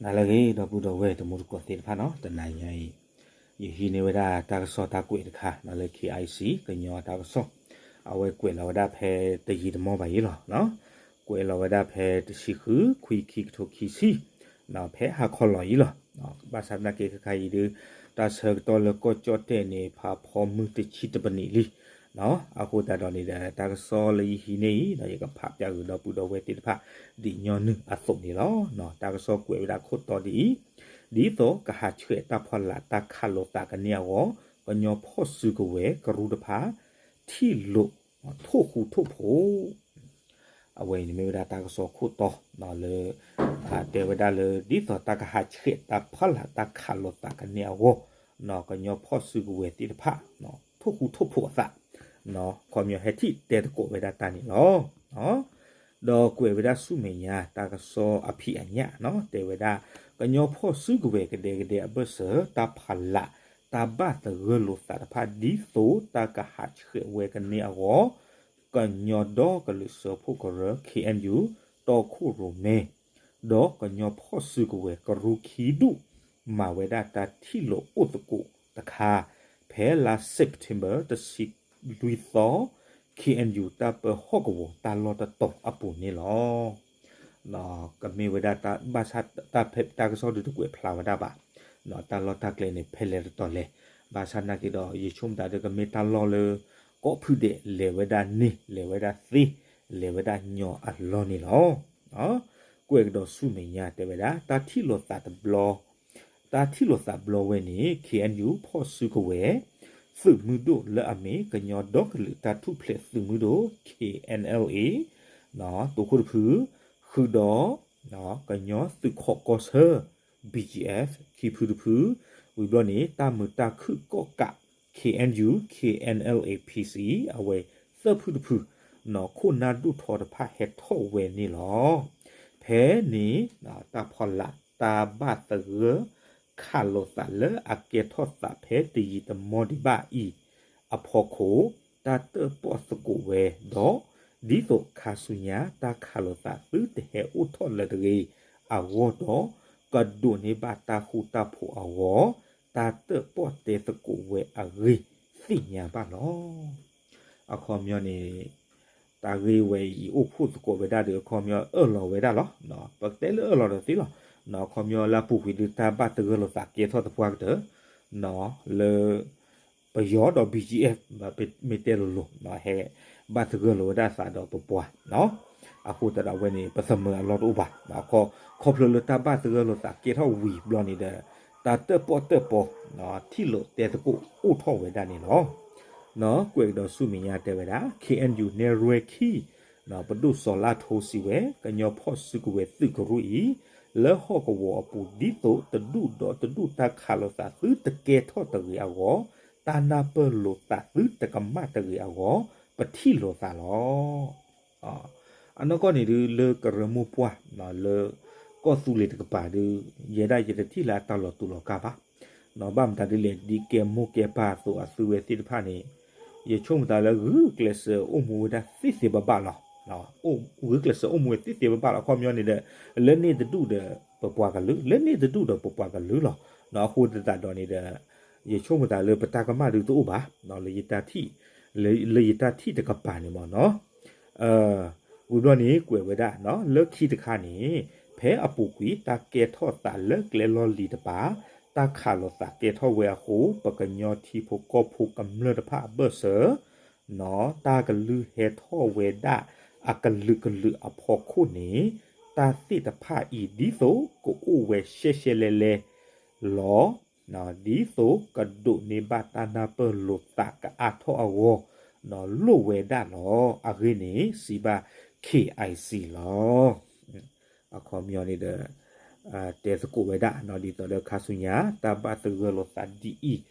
နၤလၢအဂ့ၤ ဒီပုၢ်ဒီဝဲၢ်တံၤသကိးသ့ၣ်တဖၣ်နီၤ, တနၤညါအံၤ ယဟံးန့ၢ်ဝဲဒၣ်တၢ်ကစီၣ်တၢ်ကွဲးတခါနီၤလၢ KIC ကညီတၢ်ကစီၣ်, အဝဲကွဲးလီၤဝဲဒၣ်ဖဲတယံာ်တမီၢ်ဘၣ်အံၤလီၤ. ကွဲးလီၤဝဲဒၣ်ဖဲတဆံဃု ခွံ ခံကထိခံဆံ ဖဲဟါခီလီၤအံၤလီၤ. ဘၣ်ဆၣ်သနာ်က့ခဲခါအံၤဒုး တၢ်ဆၢကတီၢ်လၢကီၢ်ကၠီၣ်တဲၣ်န့ၣ် ဖးဖီမုၢ်တဆံတပနံးလံ အဃိသတးဒီးန့ၣ်ဒီး တၢ်ကစီၣ်လၢယဟံးန့ၢ်အံၤ ယကဖးပၠးဃုာ်ဒီပုၢ်ဒီဝဲၢ်သ့ၣ်တဖၣ် ဒ်ညီနုၢ်အသိးန့ၣ်လီၤ. တၢ်ကစီၣ်ကွဲးဝဲဒၣ်ခိၣ်တီဒ်အံၤ, ဒ်သိးကဟးဆှဲးတၢ်ဖီလာ်တၢ်ခးလိာ်သးကန့ၢ်အဂီၢ် ကညီဖီၣ်စုကဝဲၤကရူၢ်တဖၣ် ထံၣ်လိာ်ထိၣ်ဃူထိၣ်ဖိး အဝဲအံၤန့ၣ်မ့ၢ်ဝဲဒၣ်တၢ်ကစီၣ်ခိၣ်တီလၢ တဲဝဲဒၣ်လၢ ဒ်သိးတၢ်ကဟးဆှဲးတၢ်ဖီလာ်တၢ်ခးလိာ်သးကန့ၢ်အဂီၢ် ကညီဖီၣ်စုကဝဲၤသ့ၣ်တဖၣ် ထိၣ်ဃူထိၣ်ဖိးအသး ခီပညီဟဲထံၣ်တဲသကိးဝဲဒၣ်တၢ်န့ၣ်လီၤ. ဒီးကွဲးဝဲဒၣ်ဆူမဲာ်ညါ တၢ်ကစီၣ်အဖံးအညၣ်နီၤ တဲဝဲဒၣ် ကညီဖီၣ်စုကဝဲၤကဒဲကဒဲအဘၢၣ်စၢၤ တၢ်ဖီလာ် တၢ်ဘၣ်သဂၢၢ်လိာ်သးတဖၣ် ဒ်သိးတၢ်ကဟးဆှဲးဝဲကန့ၢ်အဂီၢ် ကညီဒီကလုာ်စၢဖှိၣ်ကရၢ KNU တီခိၣ်ရိၣ်မဲ ဒီးကညီဖီၣ်စုကဝဲၤကရူၢ်ခံဒူၣ် မၤဝဲဒၣ်တၢ်ထံၣ်လိာ်အိၣ်သကိးတခါ ဖဲလါ September တဆံလွံၢ်သီ KNU တၢ်ပၢဟီၣ်ကဝီၤတၢ်လီၢ်တတီၤအပူၤန့ၣ်လီၤ. ကမ့ၢ်ဝဲဒၣ် ဘၣ်ဆၣ်တၢ်ကစီၣ်ဒုးတကွဲးဖျါဝဲဒၣ်ဘၣ် တၢ်လီၢ်တၢ်ကျဲန့ၣ် ဖဲလဲၣ်တတီၤလဲၣ်, ဘၣ်ဆၣ်နာ်က့ဒီး ယဆိကမိၣ်တၢ်ဒီးကမ့ၢ်တၢ်လီၢ်လၢ ကိးဖုဒဲးလဲၤဝဲဒၣ်န့ၣ် လဲၤဝဲဒၣ်သ့ လဲၤဝဲဒၣ်ညီအလီၢ်န့ၣ်လီၤ. ကွဲးကဒီးဆူမဲာ်ညါတဲဝဲဒၣ် တၢ်ထံၣ်လိာ်သးတဘျီ တၢ်ထံၣ်လိာ်သးဘျီဝဲန့ၣ် KNU ဖီၣ်စုကဝဲၤ သုးမုၢ်ဒိၣ်လၢအမ့ၢ် ကညီဒီကလုာ်တၢ်ထူၣ်ဖျဲးသုးမုၢ်ဒိၣ် KNLA သုးခိၣ်တဖု ဃုာ်ဒီး ကညီသုးခီၣ်ကီၢ်ဆၢ BGF ခံဖုတဖု, ဝံၤဘျီန့ၣ် တၢ်မုာ်တၢ်ခုၣ်ကီၣ်ကး KNU KNLA PC အဝဲသၢဖုတဖု နီၢ်ခိၣ်နၢ်ဒိၣ်ထီတဖၣ်ဟဲထီၣ်ဝဲန့ၣ်လီၤ. ဖဲန့ၣ် တၢ်ဖီလာ်တၢ်ဘၣ်သဂၢၢ် ခးလိာ်သးလၢအကဲထီၣ်သးဖဲတယံာ်တမီၢ်ဒံးဘၣ်အံၤအဖီခိၣ် တၢ်တၢၣ်ပီၣ်သကိးဝဲဒီး ဒ်သိးခါဆူညါတၢ်ခးလိာ်သးသုတဟဲအိၣ်ထီၣ်လၢၤတဂ့ၤအဂီၢ်ဒီး ကဒိးန့ၢ်ဘၣ်တၢ်ဃူတၢ်ဖိးအဂီၢ် တၢ်တၢၣ်ပီၣ်တဲသကိးဝဲအဂ့ၢ်သ့ၣ်ညါဘၣ်လီၤ. အခီပညီန့ၣ် တၢ်ဂ့ၢ်ဝဲအံၤအိၣ်ဖှိၣ်သကိးဝဲဒၣ်ဒီး အခီပညီအၢၣ်လီၤဝဲဒၣ်လီၤ. ပကတဲလၢအၢၣ်လီၤဒီးသ့လီၤ. အခီပညီလၢအပူၤကွံာ်ဒုးတၢ်ဘၣ်သဂၢၢ်လိာ်သးကဲထီၣ်သပှၢ်ကတၢၢ် လၢ ပယီၤဒီး BGF မ့ၢ်တဲလိၤလိၤ ဟဲဘၣ်သဂၢၢ်လိာ်ဝဲဒၣ်သးဒီးပပှၤ အဃိသတးဒီးအဝဲန့ၣ် ပသမၢအလီၢ်တအိၣ်ဘၣ်. ခီဖျိလၢတၢ်ဘၣ်သဂၢၢ်လိာ်သးကဲထီၣ်ဝံၤဘျီန့ၣ်ဒီး တၢ်တၢၣ်ပီၣ်တၢၣ်ပီ ထံၣ်လိာ်တဲသကိးအိၣ်ထီၣ်ဝဲဒၣ်န့ၣ်လီၤ. ကွဲးကဒီးဆူမဲာ်ညါတဲဝဲဒၣ် KNU နဲၣ်ရွဲၣ်ခံ ပဒိၣ်စီၤလါထိစံးဝဲ ကညီဖီၣ်စုကဝဲၤသုးကရူၢ်အံၤ လၢဟီၣ်ကဝီၤအပူၤဒ်သိးတဒူၣ်ဒီးတဒူၣ်တၢ်ခးလိာ်သးသုတကဲထီၣ်တဂ့ၤအဂီၢ် တၢ်နၢ်ပၢၢ်လိာ်သးသုတကမၣ်တဂ့ၤအဂီၢ် ပထံၣ်လိာ်သးလီၤ. အနီၢ်ကီၢ်န့ၣ်ဒုး လၢကရၢမိၢ်ပှၢ် လၢကီၢ်သူလ့ၤတကပၤဒုး ယဲဒၣ်ယတထံၣ်လၢအတၢ်လီၤတူာ်လီၤကာ်ဘၣ်. ဘၣ်မတၤဒ်လဲၣ် ဒ်ကဲမိၢ်ကဲပၢ်အသိးအသုဝဲသ့ၣ်တဖၣ်န့ၣ် ယဆိကမိၣ်သးလၢဂုာ်ကျဲးစၢးအိၣ်မူဝဲဒၣ်သ့သ့ဘၣ်ဘၣ်လီၤ. ဂုာ်ကျဲးစၢးအိၣ်မူဝဲသ့သ့ဘၣ်ဘၣ်လီၤ. အခီပညီန့ၣ်ဒီး လၢန့ၣ်တဒူၣ်ဒီးပပှၤကလုာ် လၢန့ၣ်တဒူၣ်ဒီးပပှၤကလုာ်လီၤ. အဃိသတးဒီးန့ၣ်ဒီး ယဆိကမိၣ်သးလၢပတၢ်ကမၣ်ဒုးတအိၣ်ဘၣ် လၢယတၢ်ထံၣ် လၢယတၢ်ထံၣ်တကပၤန့ၣ်မ့ၢ်နီၤ ဝံၤဘျီန့ၣ် ကွဲးဝဲဒၣ် လၢခံတခါန့ၣ် ဖဲအပူၤကွံာ်တၢ်ကဲထီၣ်သးလၢကျဲလီၢ်လံၤတပၤ တၢ်ခးလိာ်သးကဲထီၣ်ဝဲအဃိ ပကညီထံဖိကီၢ်ဖိကမျၢၢ်တဖၣ်အဘၢၣ်စၢၤ တၢ်ကလုၢ်ဟဲထီၣ်ဝဲဒၣ်အကလုာ်ကလုာ်အဖီခိၣ်န့ၣ် တၢ်သ့ၣ်တဖၣ်အံၤဒ်သိးကအိၣ်ဝဲရှဲရှဲလဲလဲလီၤ. ဒ်သိးကဒိးန့ၢ်ဘၣ်တၢ်နၢ်ပၢၢ်လိာ်သးကအါထီၣ်အဂီၢ် လိၣ်ဝဲဒၣ်လီၤ. အဂ့ၢ်န့ၣ် စံးဘၣ် KIC လီၤ. အခီပညီန့ၣ်ဒီး တဲသကိးဝဲဒၣ် ဒ်သိးဒီးခါဆူညါ တၢ်ဘၣ်သဂၢၢ်လိာ်သးဒ်အံၤ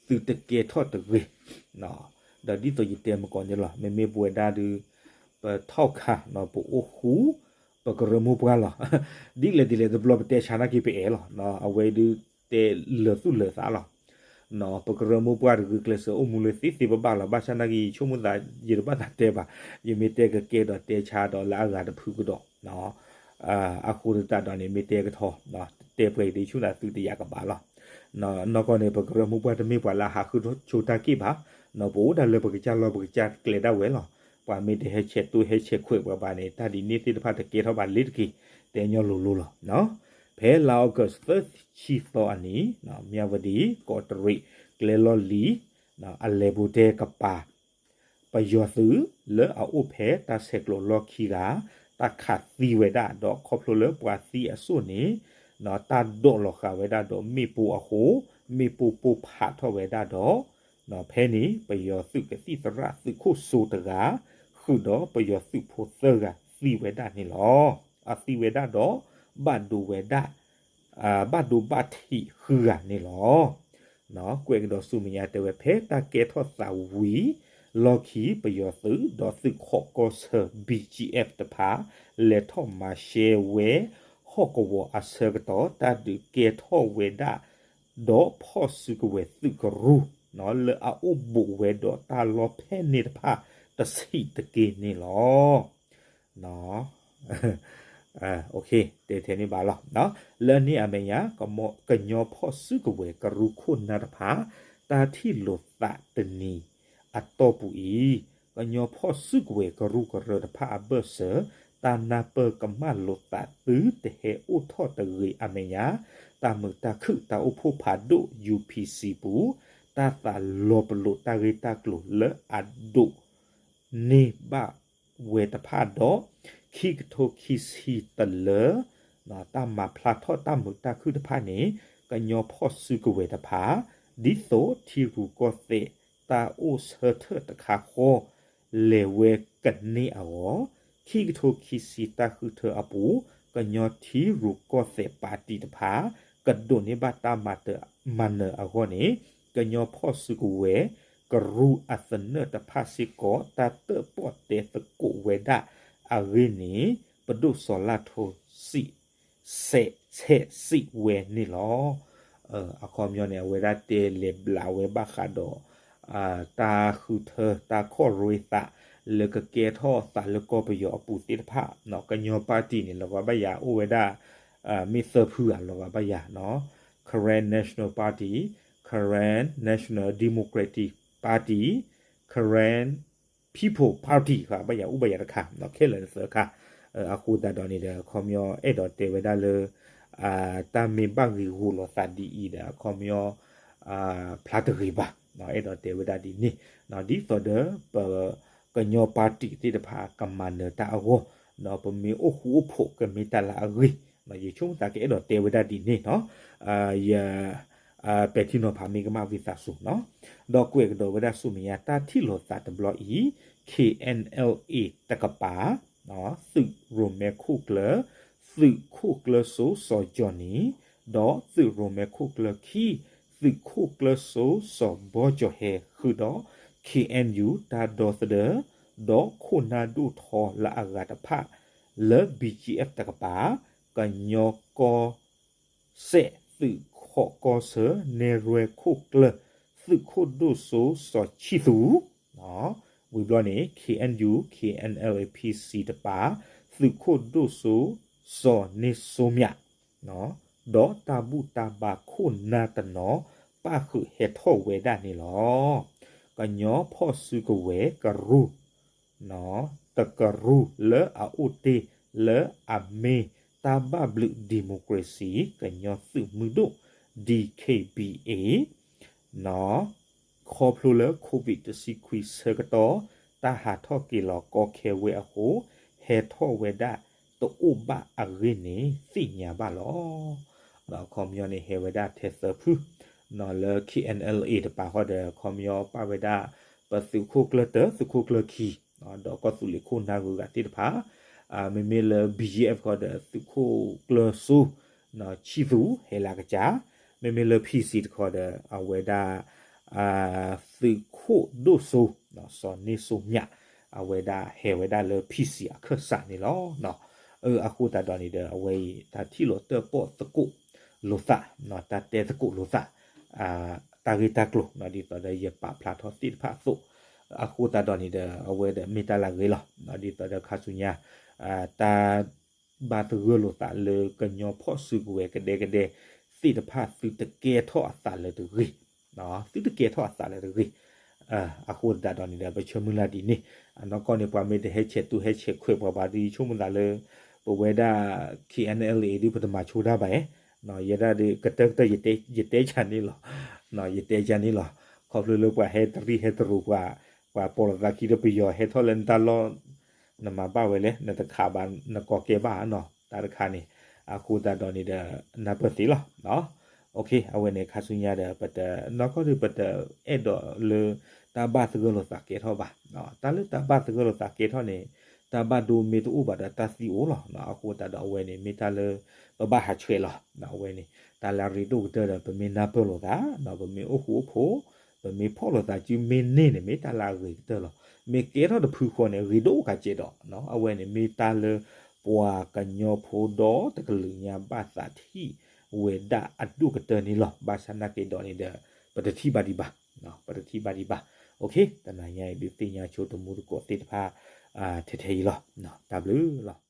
သုတကဲထီၣ်တဂ့ၤ ဒီးဒ်သိးယတဲမုၢ်ကီၢ်န့ၣ်လီၤ. မ့မ့ၢ်ပဝဲဒၣ်ဒုး ပထီၣ်ခါ ပအိၣ်ဃူ ပကရၢမိၢ်ပှၢ်လီၤ. ဒ်လဲၣ်ဒ်လဲၣ်တဘျီပတဲဆါနာ်က့ပအဲၣ်လီၤ. အဝဲဒုးတဲလၢာ်သူၣ်လၢာ်သးလီၤ. ပကရၢမိၢ်ပှၢ်တဂုာ်ကျဲးစၢးအိၣ်မူလၢသ့သ့ဘၣ်ဘၣ်လီၤ. ဘၣ်ဆၣ်နာ်က့ ယဆိကမိၣ်သး ယတဘၣ်သးတဲဘၣ်. ယမ့ၢ်တဲကကဲဒီးတဲဆါဒီးလၢအဂၤတဖုကဒီး အဃိသတးဒီးန့ၣ် မ့ၢ်တဲကထီၣ် တဲပှဲၤဒ်ဆူၣ်နၤသုတယာ်ကဘၣ်လီၤ. နီၢ်ကီၢ်န့ၣ် ပကရၢမိၢ်ပှၢ်တမ့ၢ်ပှၤလၢအဟးဃုဆိတၢ်က့ၣ်ဘၣ်. ပအိၣ်ဒၣ်လၢပကစၢ်လီၢ်ပကစၢ်ကျဲဒၣ်ဝဲလီၤ. ပှၤမ့ၢ်တဟဲဆဲးတိၢ်ဟဲဆဲးခွဲးပှၤဘၣ်န့ၣ် တၢ်ဒ်န့ၣ်သ့ၣ်တဖၣ်တကဲထီၣ်ဘၣ်လ့ၤတက့ၢ်. တဲညီလိၤလိၤလီၤ. ဖဲလါအီကူးသၢဆံသီအနံၤ မၠၣ်ဝတံၣ် ကီးတရံး ကျဲလီၢ်လံၤ အလဲၤဘူးတဲကပၤ ပယီၤသုးလၢအအိၣ်ဖဲတၢ်ဆဲးကျိးလီၢ်ခံဂၤ တၢ်ခးသံဝဲဒၣ် ဒီးခီဖျိလၢပှၤသံအစိၣ်န့ၣ် တၢ်ဒိးလီၤဃာ်ဝဲဒၣ်ဒီးမ့ၣ်ပိၢ်အဃိ မ့ၣ်ပိၢ်ပိၢ်ဖးထီၣ်ဝဲဒၣ်ဒီး ဖဲန့ၣ် ပယီၤသုးကသံၣ်သရၣ်သုးခိၣ်စိတဂၤ ဃုာ်ဒီးပယီၤသုးဖိသၢဂၤသံဝဲဒၣ်န့ၣ်လီၤ. အသံဝဲဒၣ်ဒီး ဘၣ်ဒိဝဲဒၣ် ဘၣ်ဒိဘၣ်ထံးဃုဂၤန့ၣ်လီၤ. ကွဲးကဒီးဆူမဲာ်ညါတဲဝဲ ဖဲတၢ်ကဲထီၣ်သးဝံၤ လီၢ်ခံပယီၤသုးဒီးသုးခိးကီၢ်ဆၢ ဘံၣ်ကၠံၣ်အဲၣ် တဖၣ် လဲၤထီၣ်မၤရှဲဝဲ ဟီၣ်ကဝီၤအဆၢကတီၢ် တၢ်ဒုးကဲထီၣ်ဝဲဒၣ် ဒီးဖီၣ်စုကဝဲၤသုးကရူၢ် လၢအအိၣ်ဘူးဝဲဒီးတၢ်လီၢ်ဖဲန့ၣ်တဖၣ်တဆံးတက့ၢ်န့ၣ်လီၤ. တဲထဲန့ၣ်ဘၣ်လီၤ. လၢန့ၣ်အမဲာ်ညါ ကညီဖီၣ်စုကဝဲၤကရူၢ်ခိၣ်နၢ်တဖၣ် တၢ်ထံၣ်လိာ်သးတနံၤအတီၢ်ပူၤအံၤ ကညီဖီၣ်စုကဝဲၤကရူၢ်ကရၢတဖၣ်အဘၢၣ်စၢၤ တၢ်နၢ်ပၢၢ်ကမၣ်လိာ်သးသုတဟဲအိၣ်ထီၣ်တဂ့ၤအမဲာ်ညါ တၢ်မုာ်တၢ်ခုၣ်တၢ်အိၣ်ဖှိၣ်ဖးဒိၣ် ယူၣ်ပံၣ်စံၣ် ပူၤ တၢ်သးလီၤပလိာ်တၢ်ဂ့ၢ်တၢ်ကျိၤလၢအဒိးန့ၢ်ဘၣ်ဝဲတဖၣ်ဒီး ခံကထိခံဆံတလၢ တၢ်မၤဖျါထီၣ်တၢ်မုာ်တၢ်ခုၣ်တဖၣ်န့ၣ် ကညီဖီၣ်စုကဝဲၤတဖၣ် ဒ်သိးထံရူၢ်ကီၢ်သဲးတၢ်အိၣ်ဆၢထၢၣ်တခါဃီ လဲၤဝဲကန့ၢ်အဂီၢ် ခံကထိခံဆံတၢ်ဃုထၢအပူၤ ကညီထံရူၢ်ကီၢ်သဲးပၣ်တံၣ်တဖၣ် ကဒိးန့ၢ်ဘၣ်တၢ်မၤတၢ်မၤနၢၤအဂီၢ်န့ၣ် ကညီဖီၣ်စုကဝဲၤ ကရူၢ်အသနၢၣ်တဖၣ်စ့ၢ်ကီး တၢ်တၢၣ်ပီၣ်တဲသကိးဝဲဒၣ်အဂ့ၢ်န့ၣ် ပဒိၣ်စီၤလါထိစံး ဆဲးဆဲးစံးဝဲန့ၣ်လီၤ. အခီပညီန့ၣ် အဝဲဒၣ်တဲလဲၤဘျးဝဲဘၣ်ဃးဒီး တၢ်ဃုထၢတၢ်ခီၣ်ရ့သး လၢကကဲထီၣ်သးလၢကီၢ်ပယီၤအပူၤသ့ၣ်တဖၣ် ကညီပၣ်တံၣ်န့ၣ် လီၤဂာ်ဘၣ်ယၤအိၣ်ဝဲဒၣ် မ့ၢ်သၢဖုဧါ လီၤဂာ်ဘၣ်ယၤ Karen National Party, Karen National Democratic Party, Karen People Party ဃာ်ဘၣ်ယၤအိၣ်ဘၣ်ယၤတခါ ခဲလၢာ်န့ၣ်သၢခါ အဃိသတးဒီးန့ၣ်ဒီး အခီပညီအဲၣ်ဒိးတဲဝဲဒၣ်လၢ တၢ်မ့ၢ်ဘၣ်ဂ့ၢ်ဂီၤလိာ်သးဒ်အံၤဒီး အခီပညီ ဖျါတဂ့ၤဘၣ် အဲၣ်ဒိးတဲဝဲဒၣ်ဒ်န့ၣ် ဒ်သိးဒီး ပ ကညီပၣ်တံၣ်သ့ၣ်တဖၣ်ကမၤနၢၤတၢ်အဂီၢ် ဒီးပမ့ၢ်အိၣ်ဃူအိၣ်ဖိးကမ့ၢ်တၢ်လၢအဂ့ၤ ယဆိကမိၣ်သးကအဲၣ်ဒိးတဲဝဲဒၣ်ဒ်န့ၣ်နီၤ ယ ပဲာ်ထံနီၤဖးမ့ၢ်ကမၣ်ဝံသးစူၤနီၤ ဒီးကွဲးကဒီးဝဲဒၣ်ဆူမဲာ်ညါတၢ်ထံၣ်လိာ်သးတဘျီအံၤ ခ့ၣ်အဲၣ်အဲၣ်လ်အ့ၣ် တကပၤ သုးရိၣ်မဲခိၣ်ကျၢၢ် သုးခိၣ်ကျၢၢ်စိစီၤကၠီၣ်နံၤ ဒီးသုးရိၣ်မဲခိၣ်ကျၢၢ်ခံ သုးခိၣ်ကျၢၢ်စိစီၤဘီကၠီၣ်ဟဲဃုာ်ဒီး ခ့ၣ်အဲၣ်ယူၣ် တၢ်ဒီသဒၢ ဒီးခိၣ်နၢ်ဒိၣ်ထီလၢအဂၤတဖၣ် လၢ ဘံၣ်ကၠံၣ်အဲၣ် တကပၤ ကညီကီၢ်စဲၣ်သုးခိးကီၢ်ဆၢ နဲၣ်ရွဲၣ်ခိၣ်ကျၢၢ် သုးခိၣ်ဒိၣ်စိစီၤဆံၣ်သူ ဝံၤဘျီန့ၣ် ခ့ၣ်အဲၣ်ယူၣ် ခ့ၣ်အဲၣ်အဲၣ်လ်အ့ၣ် ဖံၣ်စံၣ်တပၤ သုးခိၣ်ဒိၣ်စိစီၤန့ၢ်စိမၠး ဒီးတၢ်ဘူၣ်တၢ်ဘါခိၣ်နၢ်တနီၤ ပၣ်ဃုာ်ဟဲထီၣ်ဝဲဒၣ်န့ၣ်လီၤ. ကညီဖီၣ်စုကဝဲၤကရူၢ် တကရူၢ်လၢအအိၣ်တ့ၢ် လၢအမ့ၢ်တၢ်ဘၣ်ဘျုး democracy ကညီသုးမုၢ်ဒိၣ် DKBA ခီဖျိလၢ COVID တဆံခွံဆၢကတီၢ် တၢ်ဟးထီၣ်က့ၤလီၤကီခဲဝဲအဃိ ဟဲထီၣ်ဝဲဒၣ်တအိၣ်ဘၣ်အဂ့ၢ်န့ၣ် သ့ၣ်ညါဘၣ်လီၤ. ဒီးအခီပညီန့ၣ် ဟဲဝဲဒၣ်ထဲသၢဖု လၢ ခ့ၣ်အဲၣ်အဲၣ်လ်အ့ၣ် တပၤဃီဒီး အခီပညီပၣ်ဝဲဒၣ် ပသုးခိၣ်ကျၢၢ်တၢ သုးခိၣ်ကျၢၢ်ခံ ဒီးကီၢ်သူလ့ၤခိၣ်နၢ်ဂုၤဂၤသ့ၣ်တဖၣ် မ့မ့ၢ်လၢ ဘံၣ်ကၠံၣ်အဲၣ် တခီဒီး သုးခိၣ်ကျၢၢ်စိ ဆံၣ်သူ ဟဲလၢကစၢ်, မ့မ့ၢ်လၢ ဖံၣ်စံၣ် တခီဒီး အဝဲဒၣ် သုးခိၣ်ဒိၣ်စိ စီၤန့ၢ်စိမၠး အဝဲဒၣ်ဟဲဝဲဒၣ်လၢ ဖံၣ်စံၣ် အခၢၣ်စးန့ၣ်လီၤ. အဃိသတးဒီးန့ၣ်ဒီး အဝဲအံၤ တၢ်ထံၣ်လိာ်တၢၣ်ပီၣ်သကိးလိာ်သး တၢ်တဲသကိးလိာ်သး တၢ်ဂ့ၢ်တၢ်ကျိၤ ဒ်သိးဒီးယပာ်ဖျါထီၣ်သ့ၣ်တဖၣ်အသိး, အဃိသတးဒီးန့ၣ်ဒီး အဝဲဒီးမ့ၢ်တၢ်လၢအဂ့ၤလီၤ. ဒ်သိးဒီးခါဆူညါ တၢ် ဘၣ်သဂၢၢ်လိာ်သးလၢကညီဖီၣ်စုကဝဲၤကဒဲကဒဲသ့ၣ်တဖၣ် သုတကဲထီၣ်အသးလၢၤတဂ့ၤ, သုတကဲထီၣ်အသးလၢၤတဂ့ၤ. အဃိသတးဒီးန့ၣ်ဒီး ပဆၢမုၢ်လၢ်ဒ်န့ၣ်, အနီၢ်ကီၢ်န့ၣ် ပှၤမ့ၢ်တဟဲဆဲးတူၢ်ဟဲဆဲးခွဲးပှၤဘၣ်ဒီး ယဆိကမိၣ်သးလၢ ပဝဲဒၣ် K N L A ဒုး ပတမၤဆိတၢ်ဘၣ်ဧါ, ယဲဒၣ်ဒီး ကတၢၢ်ကတၢၢ် ယတဲယၤန့ၣ်လီၤ, ယတဲယၤန့ၣ်လီၤ. ခီဖျိလၢပှၤဟဲတရံးဟဲတရူးပှၤ, ပှၤပိာ်လိာ်သးခံဒီးပယီၤဟဲထီၣ်လၢနတၢ်လီၢ်, နမၤဘၣ်ဝဲလဲၣ်, နတခးဘၣ် နကိးကဲဘၣ်နီၤ တၢ်တခါန့ၣ်. အဃိသတးဒီးန့ၣ်ဒီး နၢ်ပၢၢ်သ့လီၤ. အဝဲန့ၣ် ခါဆူညါဒီး ပတနီၢ်ကီၢ်ဒီး ပတအဲၣ်ဒိးလၢ တၢ်ဘၣ်သဂၢၢ်လိာ်သးကဲထီၣ်ဘၣ်. တၢ်လၢတၢ်ဘၣ်သဂၢၢ်လိာ်သးကဲထီၣ်န့ၣ် တၢ်ဘၣ်ဒိမ့ၢ်တအိၣ်ဘၣ်ဒီးတၢ်သံအိၣ်လီၤ. အဃိသတးဒီးအဝဲန့ၣ် မ့ၢ်တၢ်လၢ ပဘၣ်ဟးဆှဲးလီၤ. အဝဲန့ၣ် တၢ်လၢအရ့ဒိၣ်ကတၢၢ်ဒီး ပမ့ၢ်နၢ်ပၢၢ်လိာ်သး, ပမ့ၢ်အိၣ်ဃူအိၣ်ဖိး, ပမ့ၢ်ဖီၣ်လိာ်သးစုမ့ၢ်န့ၢ်န့ၣ် မ့ၢ်တၢ်လၢအဂ့ၤကတၢၢ်လီၤ. မ့ၢ်ကဲထီၣ်တဖုဃီန့ၣ် ဂ့ၤဒိၣ်ကးကဲးဒီး, အဝဲန့ၣ် မ့ၢ်တၢ်လၢ ပှၤကညီဖိဒီတကလုာ်ညါဘၣ်သးထံၣ်ဝဲဒၣ်အဒိၣ်ကတၢၢ်န့ၣ်လီၤ. ဘၣ်ဆၣ်နာ်က့ၤဒီးန့ၣ်ဒီး ပတထံၣ်ဘၣ်ဒံးဘၣ်, ပတထံၣ်ဘၣ်ဒံးဘၣ်. တနၤညါအံၤဒုးသ့ၣ်ညါဆိတမူသကိးသ့ၣ်တဖၣ် ထဲထဲအံၤလီၤ. တၢ်ဘျုးလီၤ.